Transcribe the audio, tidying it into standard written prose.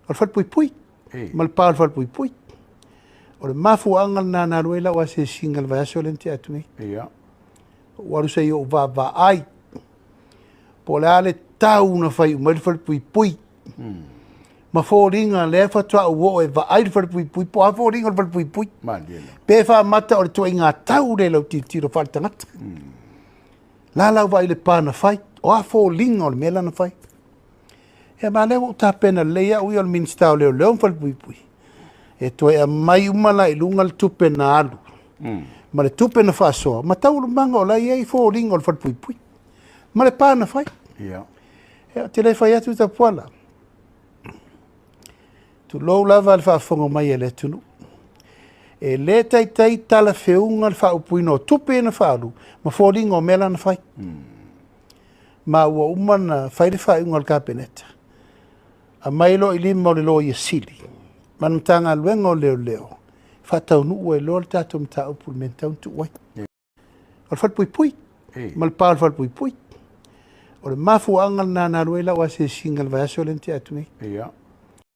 O le falepuipui ma le pa o le falepuipui. O le mafuaaga lena na alu ai lau asiasiga i le vaiaso lea na tea atu nei. Ua alu se i ou vaavaai po o le a le tau na fai uma ai le falepuipui ma foliga lea faatoa ou oo e vaai le falepuipui po o a foliga o le falepuipui. Pe faamata o le tuaiga tau lea i lau tilotilo faaletagata. La lau vaai i le pa na fai, o a foliga o le mea la na fai. Ia ma lea ua ou tapena lelei au ia o le Minisita o Leoleo ma Falepuipui e toe aumai uma la i luga le tupe na alu ma le tupe na faasoa ma taualumaga o la e i ai foliga o le falepuipui ma le pa na fai. Ia, ou te le fai atu Tapuala, tulou lava le faafofoga mai a le atunuu. E le taitai talafeuga le faaupuina o tupe ia na faaalu ma foliga o mea la na fai. Ma ua uma ona fai le faaiuga a le Kapeneta, aumai loa i lima o le Loia Sili ma le Matagaluega o Leoleo, faataunuu ai loa le tatou mataupu i le mea e tatau ona tuu ai. O le falepuipui ma le pa o le falepuipui. O le mafuaaga lena na alu ai lau asiasiga i le vaiaso lea na tea atu nei.